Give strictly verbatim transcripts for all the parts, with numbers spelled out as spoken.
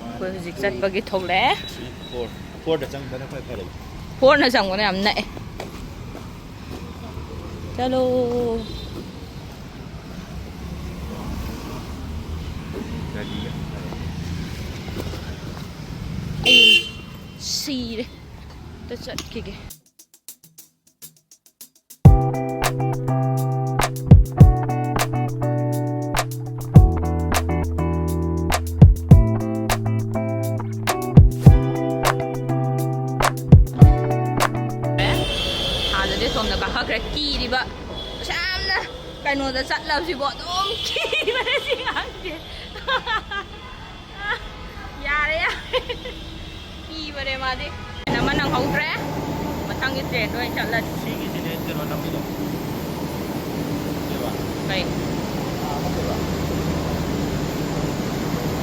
ꯑꯩꯈꯣꯏ ꯍꯧꯖꯤꯛ ꯆꯠꯄꯒꯤ ꯊꯣꯛꯂꯛꯑꯦ꯫ ꯐꯣꯔ, ꯐꯣꯔꯗ ꯆꯪꯕꯅ ꯈ꯭ꯋꯥꯏ ꯐꯔꯦ꯫ ꯐꯣꯔꯅ ꯆꯪꯕꯅ ꯌꯥꯝ ꯅꯛꯑꯦ꯫ ꯆꯠꯂꯣ꯫ ꯑꯩ ꯁꯤꯔꯦ꯫ ꯑꯝꯇ ꯆꯠꯈꯤꯒꯦ꯫ ꯑꯥꯗꯗꯤ ꯁꯣꯝꯗ ꯀꯥꯈꯠꯈ꯭ꯔꯦ꯫ ꯀꯤꯔꯤꯕ ꯌꯥꯝꯅ ꯀꯩꯅꯣꯗ ꯆꯠꯂꯕꯁꯤꯕꯣ ꯑꯗꯨꯝ ꯀꯤꯕꯅ ꯁꯤ ꯉꯥꯡꯁꯦ꯫ ꯌꯥꯔꯦ, ꯌꯥꯔꯦ꯫ ꯀꯤꯕꯅꯦ ꯃꯥꯗꯤ꯫ ꯇ꯭ꯔꯦꯟ ꯑꯃ ꯅꯪꯍꯧꯗ꯭ꯔꯦ꯫ ꯃꯊꯪꯒꯤ ꯇ꯭ꯔꯦꯟꯗ ꯑꯣꯏꯅ ꯆꯠꯂꯁꯤ꯫ ꯁꯤꯒꯤꯁꯤꯅꯦ ꯀꯩꯅꯣ ꯅꯝꯃꯤꯗꯣ꯫ ꯀꯩ?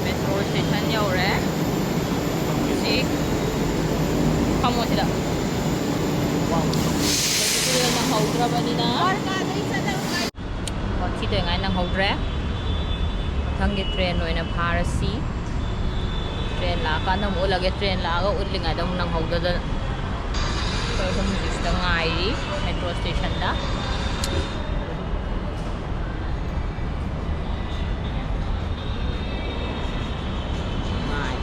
ꯃꯦꯇ꯭ꯔꯣ ꯁ꯭ꯇꯦꯁꯟ ꯌꯧꯔꯦ꯫ ꯍꯧꯖꯤꯛ ꯐꯝꯃꯣ ꯁꯤꯗ꯫ ꯍꯧꯖꯤꯛꯀꯤꯗꯣ ꯅꯪꯍꯧꯗ꯭ꯔꯕꯅꯤꯅ꯫ ꯋꯥꯊꯤ ꯇꯧꯔꯤꯉꯥꯏ ꯅꯪꯍꯧꯗ꯭ꯔꯦ꯫ ꯃꯊꯪꯒꯤ ꯇ꯭ꯔꯦꯟ ꯑꯣꯏꯅ ꯐꯥꯔꯁꯤ꯫ ꯇ꯭ꯔꯦꯟ ꯂꯥꯛꯑꯀꯥꯟꯗ ꯑꯃꯨꯛ ꯎꯠꯂꯒꯦ꯫ ꯇ꯭ꯔꯦꯟ ꯂꯥꯛꯑꯒ ꯎꯠꯂꯤꯉꯩꯗ ꯑꯃꯨꯛ ꯅꯪꯍꯧꯗꯗꯅ꯫ ꯑꯩꯈꯣꯏ ꯑꯍꯨꯝ ꯍꯧꯖꯤꯛꯁꯤꯗ ꯉꯥꯏꯔꯤ ꯃꯦꯇ꯭ꯔꯣ ꯁ꯭ꯇꯦꯁꯟꯗ꯫ ꯉꯥꯏ꯫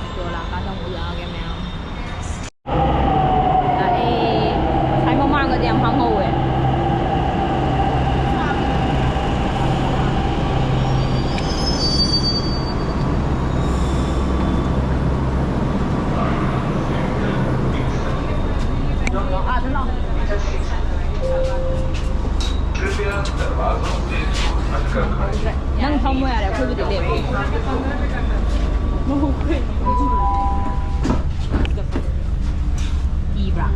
ꯃꯦꯇ꯭ꯔꯣ ꯂꯥꯛꯑꯀꯥꯟꯗ ꯑꯃꯨꯛ ꯎꯠꯂꯛꯑꯒꯦ ꯃꯌꯥꯝ꯫ ꯂꯥꯛꯑꯦ꯫ ꯉꯁꯥꯏ ꯃꯃꯥꯡꯗꯗꯤ ꯌꯥꯝ ꯍꯥꯡꯍꯧꯋꯦ꯫ ꯅꯪ ꯐꯝꯃꯣ ꯌꯥꯔꯦ, ꯑꯩꯈꯣꯏꯕꯨꯗꯤ ꯂꯦꯞꯄꯦ꯫ ꯀꯤꯕ꯭ꯔꯥ?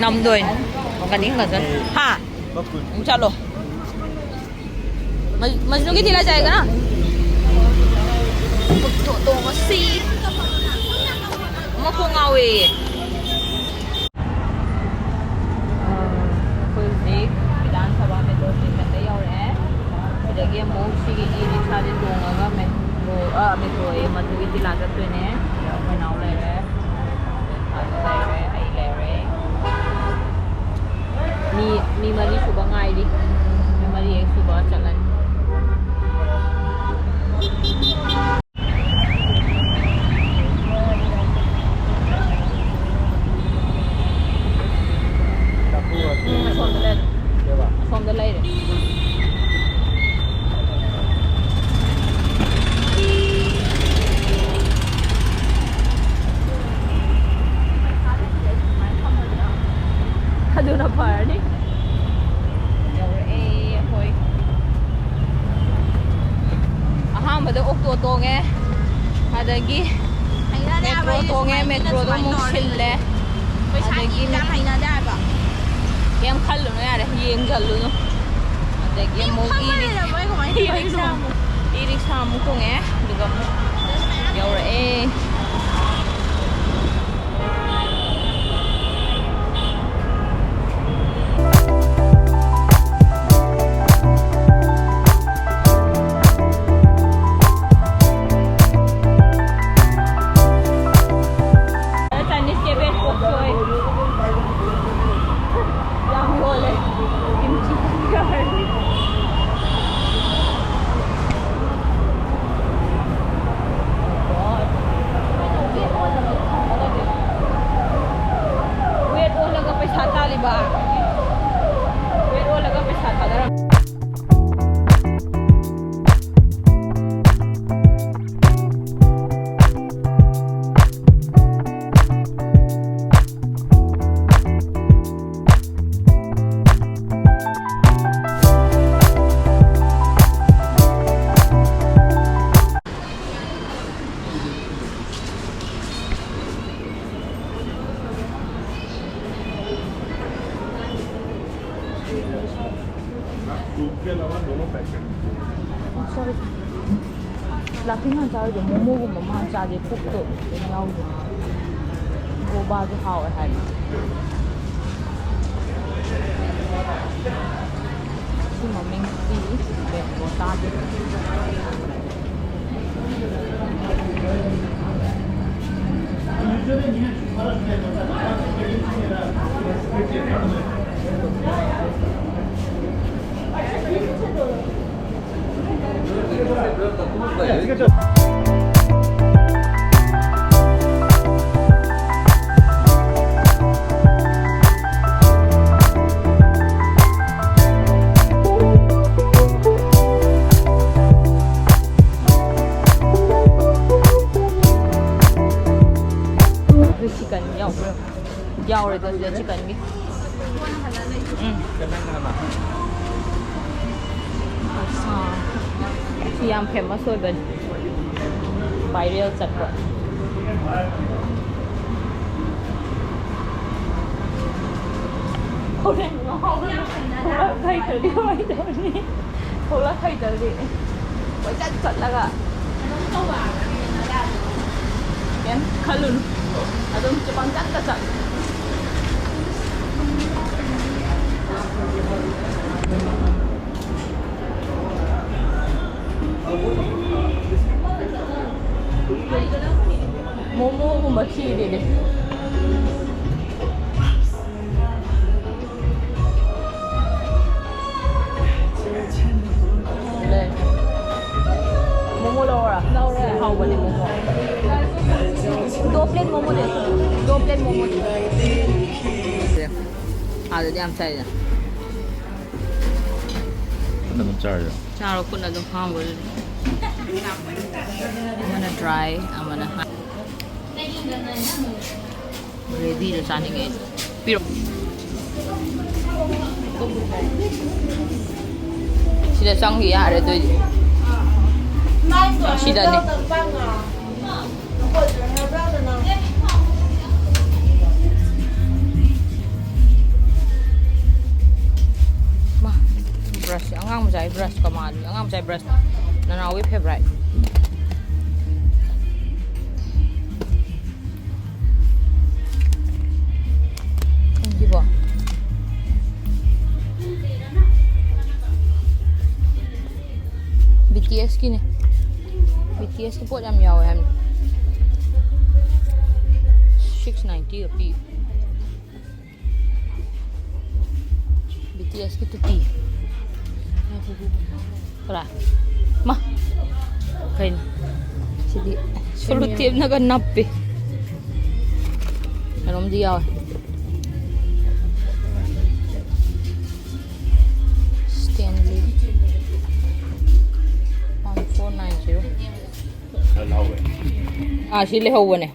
ꯅꯝꯗꯣꯏꯅꯦ꯫ ꯀꯅꯤꯡꯒꯁꯨ꯫ ꯍꯥ? ꯆꯠꯂꯣ꯫ ꯃ-, ꯃꯖꯅꯨꯒꯤ ꯊꯤꯜꯂ ꯆꯥꯏꯒꯅ꯫ ꯇꯣ-, ꯇꯣꯡꯉꯁꯤ꯫ ꯃꯈꯣꯡ ꯉꯥꯎꯋꯦꯌꯦ꯫ ꯑꯩꯈꯣꯏ ꯍꯧꯖꯤꯛ ꯕꯤꯙꯥꯟ ꯁꯚꯥ ꯃꯦꯇ꯭ꯔꯣ ꯁ꯭ꯇꯦꯁꯟꯗ ꯌꯧꯔꯛꯑꯦ꯫ ꯁꯤꯗꯒꯤ ꯑꯃꯨꯛ ꯁꯤꯒꯤ ꯏ ꯔꯤꯛꯁꯥꯁꯦ ꯇꯣꯡꯉꯒ ꯃꯦꯇ꯭ꯔꯣ, ꯑ, ꯃꯦꯇ꯭ꯔꯣꯌꯦ, ꯃꯗꯨꯒꯤ ꯇꯤꯂꯥ ꯆꯠꯇꯣꯏꯅꯦ꯫ ꯑꯩꯈꯣꯏ ꯅꯥꯎ ꯂꯩꯔꯦ꯫ ꯂꯩꯔꯦ, ꯑꯩ ꯂꯩꯔꯦ꯫ ꯃꯤ, ꯃꯤ ꯃꯔꯤ ꯁꯨꯕ ꯉꯥꯏꯔꯤ꯫ ꯃꯤ ꯃꯔꯤ ꯍꯦꯛ ꯁꯨꯕ ꯆꯠꯂꯅꯤ꯫ ꯎꯝ, ꯑꯁꯣꯝꯗ ꯂꯩꯔꯦ꯫ ꯑꯁꯣꯝꯗ ꯂꯩꯔꯦ꯫ ꯑꯗꯨꯅ ꯐꯔꯅꯤ꯫ ꯌꯧꯔꯛꯑꯦ ꯑꯩꯈꯣꯏ꯫ ꯑꯍꯥꯟꯕꯗ ꯑꯣꯛꯇꯣ ꯇꯣꯡꯉꯦ, ꯑꯗꯒꯤ ꯍꯩꯅꯗꯦ ꯍꯥꯏꯕ ꯃꯦꯇ꯭ꯔꯣ ꯑꯩꯗꯤ ꯇꯣꯡꯉꯦ, ꯁꯨꯃꯥꯏꯅ ꯃꯦꯇ꯭ꯔꯣꯗꯣ ꯁꯨꯃꯥꯏꯅ ꯑꯃꯨꯛ ꯇꯧꯔ ꯁꯤꯜꯂꯦ꯫ ꯂꯩꯕꯁꯦ꯫ ꯄꯩꯁꯥ ꯑꯗꯒꯤ ꯌꯥꯝ ꯍꯩꯅꯗꯦ ꯍꯥꯏꯕ꯫ ꯀꯩꯝ ꯈꯜꯂꯨꯅꯨ ꯌꯥꯔꯦ, ꯌꯦꯡꯖꯜꯂꯨꯅꯨ꯫ ꯑꯗꯒꯤ ꯑꯃꯨꯛ ꯏ ꯈꯪꯕꯅꯤꯅ ꯃꯣꯏ ꯀꯃꯥꯏꯅ ꯏ ꯇꯧꯔꯤꯅꯣ? ꯔꯤꯛꯁꯥ ꯑꯃꯨꯛ, ꯏ ꯔꯤꯛꯁꯥ ꯑꯃꯨꯛ ꯇꯣꯡꯉꯦ, ꯑꯗꯨꯒ ꯑꯃꯨꯛ ꯌꯧꯔꯛꯑꯦ꯫ Chinese cabbage pok choy. ꯌꯥꯝ ꯌꯣꯜꯂꯦ꯫ ꯀꯤꯝꯆꯤ ꯀꯔꯤ꯫ ꯋꯦꯠ ꯑꯣꯜꯂꯒ ꯄꯩꯁꯥ ꯇꯥꯜꯂꯤꯕ꯫ ꯋꯦꯠ ꯑꯣꯜꯂꯒ ꯄꯩꯁꯥ ꯊꯥꯗꯔꯝ꯫ ꯁꯣꯔꯤ꯫ ꯂꯥꯐꯤꯡ ꯍꯥꯟꯅ ꯆꯥꯔꯣꯏꯗꯣ, ꯃꯣꯃꯣꯒꯨꯝꯕ ꯑꯃ ꯍꯥꯟꯅ ꯆꯥꯁꯦ, ꯄꯨꯛꯇꯣ ꯀꯩꯅꯣ ꯌꯥꯎꯗꯦ꯫ ꯕꯣꯕꯥꯁꯨ ꯍꯥꯎꯋꯦ ꯍꯥꯏ꯫ ꯁꯤ ꯃꯃꯤꯡ ꯁꯤ ꯕꯦꯝꯕꯣ ꯆꯥꯗꯦ꯫ ꯆꯤꯀꯟ ꯌꯥꯎꯕ꯭ꯔꯥ? ꯌꯥꯎꯔꯦ ꯑꯗꯨꯗꯤ ꯆꯤꯀꯟꯒꯤ꯫ ꯎꯝ꯫ ꯑꯠꯁꯥ꯫ ꯁꯤ ꯌꯥꯝ ꯐꯦꯃꯁ ꯑꯣꯏꯕꯅꯤ꯫ ꯚꯥꯏꯔꯦꯜ ꯆꯠꯄ꯫ ꯍꯣꯔꯦꯟ ꯉꯥꯎꯔꯒ ꯊꯣꯛꯂꯛ ꯍꯩꯇ꯭ꯔꯗꯤ ꯀꯃꯥꯏꯅ ꯇꯧꯅꯤ? ꯊꯣꯛꯂꯛ ꯍꯩꯇ꯭ꯔꯗꯤ ꯀꯣꯏꯆꯠ ꯆꯠꯂꯒ꯫ ꯀꯩꯝ ꯈꯜꯂꯨꯅꯨ꯫ ꯑꯗꯨꯝ ꯄꯪꯆꯠꯇ ꯆꯠꯂꯨ꯫ ꯃꯣꯃꯣꯒꯨꯝꯕ ꯊꯤꯔꯤꯅꯦ꯫ ꯂꯩ꯫ ꯃꯣꯃꯣ ꯂꯧꯔ? ꯂꯧꯔꯦ꯫ ꯍꯥꯎꯕꯅꯦ ꯃꯣꯃꯣ꯫ ꯗꯣ ꯄ꯭ꯂꯦꯠ ꯃꯣꯃꯣ ꯂꯩ꯫ ꯗꯣ ꯄ꯭ꯂꯦꯠ ꯃꯣꯃꯣ ꯂꯩ꯫ ꯑꯥꯗꯗꯤ ꯌꯥꯝ ꯆꯥꯏꯗ꯫ ꯑꯗꯨꯝ ꯆꯥꯔꯤꯔꯣ? ꯆꯥꯔꯣ, ꯈꯨꯠꯅ ꯑꯗꯨꯝ ꯍꯥꯝꯃꯣ ꯑꯗꯨꯗꯤ꯫ ꯑꯃꯅ ꯗ꯭ꯔꯥꯏ, ꯑꯃꯅ ꯍꯥ-, ꯒ꯭ꯔꯦꯚꯤꯗꯣ ꯆꯥꯅꯤꯡꯉꯦ ꯑꯩꯗꯤ꯫ ꯄꯤꯔꯣ꯫ ꯁꯤꯗ ꯆꯪꯈꯤ ꯌꯥꯔꯦ ꯑꯗꯨꯏꯗꯤ꯫ ꯁꯤꯗꯅꯦ꯫ ꯃꯥ, ꯕ꯭ꯔꯁ ꯃꯥꯗꯤ ꯑꯉꯥꯡ ꯃꯆꯥꯏ ꯕ꯭ꯔꯁ, ꯅꯅꯥꯎꯒꯤ ꯐꯦꯚꯣꯔꯥꯏꯠ꯫ ꯈꯪꯁꯤꯕꯣ? ꯕꯤ ꯇꯤ ꯑꯦꯁꯀꯤꯅꯦ꯫ ꯕꯤ ꯇꯤ ꯑꯦꯁꯀꯤ ꯄꯣꯠ ꯌꯥꯝ ꯌꯥꯎꯋꯦ ꯍꯥꯏꯕꯅꯤ꯫ ꯁꯤꯛꯁ ꯅꯥꯏꯟꯇꯤꯒ ꯄꯤ꯫ ꯕꯤ ꯇꯤ ꯑꯦꯁꯀꯤ ꯇꯨꯄꯤ꯫ ꯀꯔꯥ? ꯃꯥ! ꯀꯩꯅꯣ? ꯁꯤꯗꯤ ꯁꯦꯂꯨ ꯇꯦꯞꯅꯒ ꯅꯞꯄꯤ꯫ ꯀꯩꯅꯣꯝꯗꯤ ꯌꯥꯎꯋꯦ꯫ ꯁ꯭ꯇꯦꯟꯂꯤ꯫ One four nine zero. ꯑꯥ, ꯁꯤ ꯂꯩꯍꯧꯕꯅꯦ꯫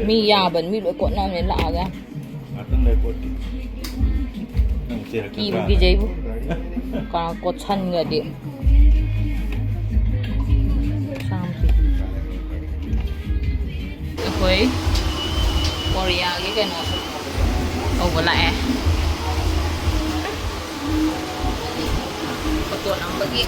ꯃꯤ ꯌꯥꯕꯅꯤ, ꯃꯤ ꯂꯣꯏ ꯀꯣꯠꯅꯕꯅꯦ ꯂꯥꯛꯑꯒ꯫ ꯉꯥꯛꯇꯪ ꯂꯩ ꯀꯣꯠꯀꯦ꯫ ꯅꯪ ꯆꯦꯔꯛꯀꯗ꯭ꯔꯥ? ꯀꯤꯕꯨ ꯀꯤꯖꯩꯕꯨ꯫ ꯀꯥ ꯀꯣꯠꯁꯟꯒ꯭ꯔꯗꯤ꯫ ꯆꯥꯝꯃ ꯄꯤ꯫ ꯑꯩꯈꯣꯏ ꯀꯣꯔꯤꯌꯥꯒꯤ ꯀꯩꯅꯣ ꯇꯧꯕ ꯂꯥꯛꯑꯦ꯫ ꯐꯣꯇꯣ ꯅꯝꯕꯒꯤ꯫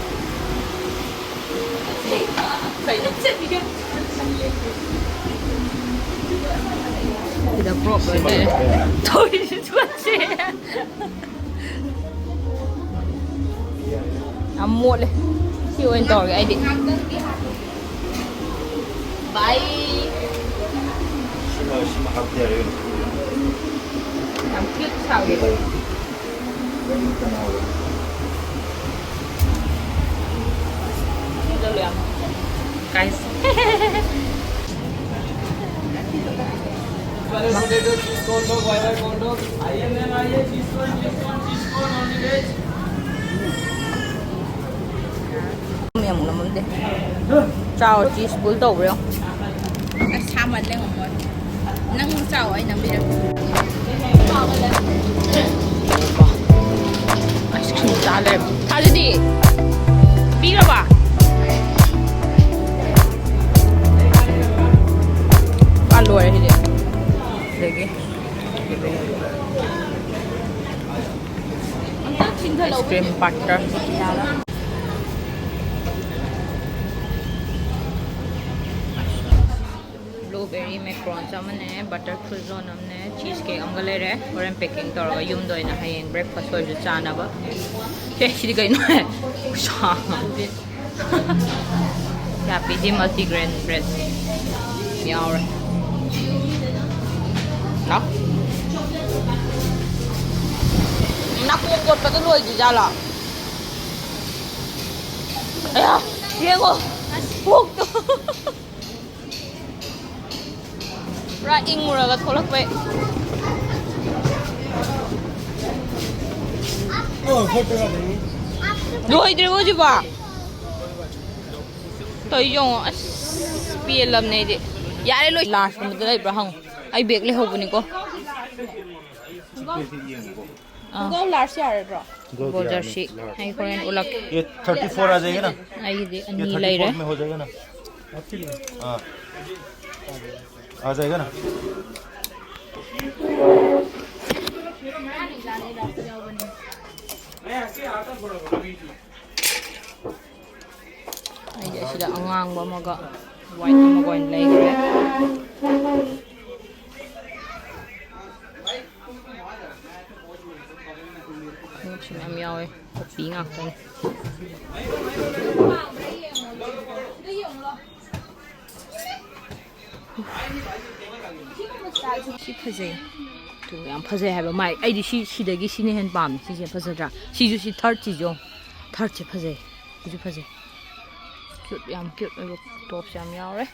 ꯁꯤꯗ ꯄ꯭ꯔꯣꯞ ꯂꯣꯏ ꯂꯩꯔꯦ꯫ ꯇꯧꯔꯤꯁꯤ ꯊꯨꯒꯠꯁꯦ꯫ ꯌꯥꯝ ꯃꯣꯠꯂꯦ꯫ ꯁꯤ ꯑꯣꯏꯅ ꯇꯧꯔꯒꯦ ꯑꯩꯗꯤ꯫ ꯕꯥꯏ꯫ ꯁꯤꯃ, ꯁꯤꯃ ꯍꯥꯞꯄ ꯌꯥꯔꯦ꯫ ꯌꯥꯝ ꯀ꯭ꯌꯨꯠ ꯁꯥꯕꯤꯗꯣ꯫ Guys. ꯃꯤ ꯑꯃꯨꯛ ꯅꯝꯃꯝꯗꯦ꯫ ꯆꯥꯎ, ꯆꯤꯁ ꯄꯨꯜ ꯇꯧꯕ꯭ꯔꯥ ꯌꯦꯡꯉꯣ꯫ ꯑꯁ, ꯁꯥꯃꯜꯂꯦ, ꯉꯝꯃꯣꯏ꯫ ꯅꯪ ꯆꯥꯎ, ꯑꯩ ꯅꯝꯕꯤꯔꯛꯀꯦ꯫ ꯑꯥꯏꯁ ꯀ꯭ꯔꯤꯝ ꯆꯥ ꯂꯩꯔꯦ꯫ ꯊꯥꯖꯗꯤ ꯄꯤꯔꯕ? ꯑꯥ, ꯂꯣꯏꯔꯦ ꯁꯤꯗꯤ꯫ ꯑꯗꯒꯤ ꯑꯝꯇꯪ Ice cream butter. Blueberry macarons ꯑꯃꯅꯦ, butter croissant ꯑꯃꯅꯦ, cheese cake ꯑꯃꯒ ꯂꯩꯔꯦ꯫ ꯍꯣꯔꯦꯟ packing ꯇꯧꯔꯒ ꯌꯨꯝꯗ ꯑꯣꯏꯅ ꯍꯌꯦꯡ breakfast ꯑꯣꯏꯔꯁꯨ ꯆꯥꯅꯕ꯫ ꯑꯦ, ꯁꯤꯗꯤ ꯀꯩꯅꯣ? ꯈꯨꯁꯥ ꯑꯃ꯫ ꯌꯥꯄꯤꯗꯤ multigrain bread ꯌꯥꯎꯔꯦ꯫ ꯂꯥꯎ꯫ ꯅꯥꯀꯣꯡ ꯀꯣꯠꯄꯗ ꯂꯣꯏꯗ꯭ꯔꯤꯖꯥꯠꯂꯣ? ꯑꯌꯥ, ꯌꯦꯡꯉꯣ꯫ ꯄꯨꯛꯇꯣ꯫ ꯄꯨꯔꯥ ꯏꯪꯉꯨꯔꯒ ꯊꯣꯛꯂꯛꯄꯩ꯫ ꯂꯣꯏꯗ꯭ꯔꯤꯕꯣ ꯍꯧꯖꯤꯛꯐꯥꯎ? ꯇꯧꯔꯤ ꯌꯦꯡꯉꯣ꯫ ꯑꯁ, ꯄꯦꯜꯂꯕꯅꯦ ꯑꯩꯗꯤ꯫ ꯌꯥꯔꯦ, ꯂꯣꯏ꯫ Large ꯀꯨꯝꯕꯗ ꯂꯩꯕ꯭ꯔꯥ ꯍꯪꯉꯨ꯫ ꯑꯩ bag ꯂꯩꯍꯧꯕꯅꯤꯀꯣ꯫ ꯑꯥ꯫ ꯈꯨꯡꯒꯪ large ꯌꯥꯔꯗ꯭ꯔꯣ? ꯈꯨꯡꯒꯪ ꯕꯣꯜ ꯌꯥꯔꯅꯤ, ꯖꯔꯁꯤ꯫ Large꯫ ꯑꯩ ꯍꯣꯔꯦꯟ ꯎꯠꯂꯛꯀꯦ꯫ ये thirty four आ जाएगा ना? ꯑꯩꯒꯤꯗꯤ ये ꯑꯅꯤ thirty four ꯂꯩꯔꯦ꯫ में हो जाएगा ना? हाँ। आ जाएगा ना? ꯑꯩꯗꯤ ꯑꯁꯤꯗ ꯑꯉꯥꯡꯕ ꯑꯃꯒ white ꯑꯃꯒ ꯑꯣꯏꯅ ꯂꯩꯈ꯭ꯔꯦ꯫ ꯈꯣꯡꯎꯞꯁꯨ ꯃꯌꯥꯝ ꯌꯥꯎꯋꯦ, ꯀꯣꯐꯤ ꯉꯥꯛꯇꯅꯤ꯫ ꯁꯤ ꯐꯖꯩ꯫ ꯇꯨ, ꯌꯥꯝ ꯐꯖꯩ ꯍꯥꯏꯕ ꯃꯥꯏ꯫ ꯑꯩꯗꯤ ꯁꯤ, ꯁꯤꯗꯒꯤ ꯁꯤꯅ ꯍꯦꯟꯅ ꯄꯥꯝꯃꯦ꯫ ꯁꯤꯁꯦ ꯐꯖꯗ꯭ꯔꯥ? ꯁꯤꯁꯨ, ꯁꯤ third ꯁꯤꯁꯨ ꯌꯦꯡꯉꯣ꯫ Third ꯁꯦ ꯐꯖꯩ꯫ ꯁꯤꯁꯨ ꯐꯖꯩ꯫ Cute, ꯌꯥꯝ cute ꯑꯣꯏꯕ tops ꯌꯥꯝ ꯌꯥꯎꯔꯦ꯫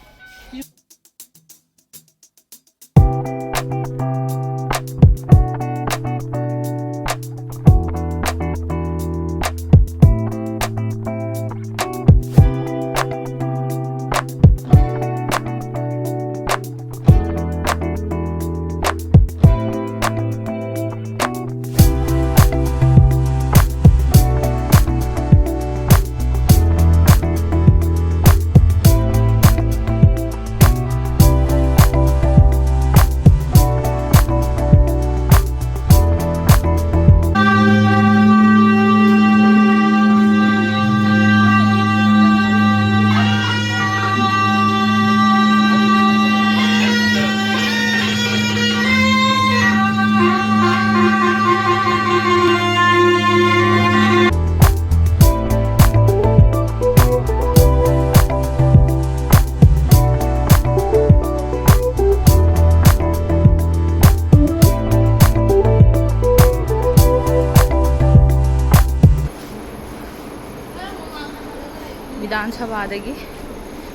ꯑꯗꯒꯤ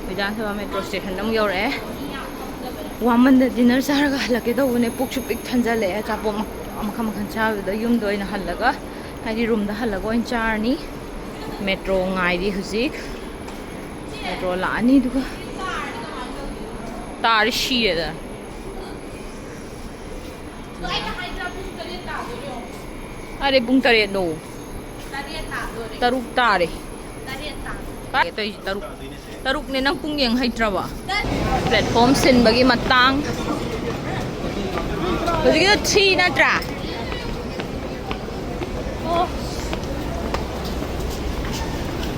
ꯕꯤꯙꯥꯟ ꯁꯚꯥ ꯃꯦꯇ꯭ꯔꯣ ꯁ꯭ꯇꯦꯁꯟꯗ ꯑꯃꯨꯛ ꯌꯧꯔꯛꯑꯦ꯫ ꯋꯥꯃꯟꯗ ꯗꯤꯅꯔ ꯆꯥꯔꯒ ꯍꯜꯂꯛꯀꯦ ꯇꯧꯕꯅꯦ꯫ ꯄꯨꯛꯁꯨ ꯄꯤꯛ ꯊꯟꯖꯜꯂꯛꯑꯦ꯫ ꯑꯆꯥꯄꯣꯠ ꯃꯈꯜ ꯃꯈꯜ ꯆꯥꯕꯗꯨꯗ ꯌꯨꯝꯗ ꯑꯣꯏꯅ ꯍꯜꯂꯒ, ꯍꯥꯏꯗꯤ ꯔꯨꯝꯗ ꯍꯜꯂꯒ ꯑꯣꯏꯅ ꯆꯥꯔꯅꯤ꯫ ꯃꯦꯇ꯭ꯔꯣ ꯉꯥꯏꯔꯤ ꯍꯧꯖꯤꯛ꯫ ꯃꯦꯇ꯭ꯔꯣ ꯂꯥꯛꯑꯅꯤ ꯑꯗꯨꯒ ꯇꯥꯔꯤ ꯁꯤꯔꯦꯗ꯫ ꯑꯔꯦ ꯄꯨꯡ ꯇꯔꯦꯠꯅꯣ꯫ ꯇꯔꯨꯛ ꯇꯥꯔꯦ꯫ ꯀꯥꯏ ꯇꯧꯔꯤꯁꯤ ꯇꯔꯨꯛ꯫ ꯇꯔꯨꯛꯅꯦ, ꯅꯪ ꯄꯨꯡ ꯌꯦꯡ ꯍꯩꯇ꯭ꯔꯕ? ꯄ꯭ꯂꯦꯠꯐꯣꯝ ꯁꯤꯟꯕꯒꯤ ꯃꯇꯥꯡ꯫ ꯍꯧꯖꯤꯛꯀꯤꯗꯣ ꯊ꯭ꯔꯤ ꯅꯠꯇ꯭ꯔꯥ? ꯑꯣ꯫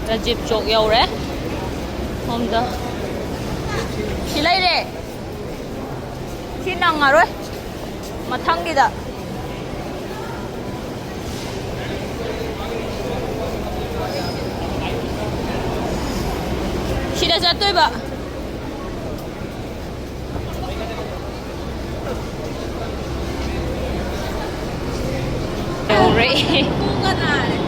ꯔꯥꯖꯤꯕ ꯆꯣꯛ ꯌꯧꯔꯦ꯫ ꯁꯣꯝꯗ ꯁꯤ ꯂꯩꯔꯦ꯫ ꯁꯤ ꯅꯪꯉꯔꯣꯏ꯫ ꯃꯊꯪꯒꯤꯗ꯫ ꯁꯤꯗ ꯆꯠꯇꯣꯏꯕ꯫ ꯌꯧꯔꯦ꯫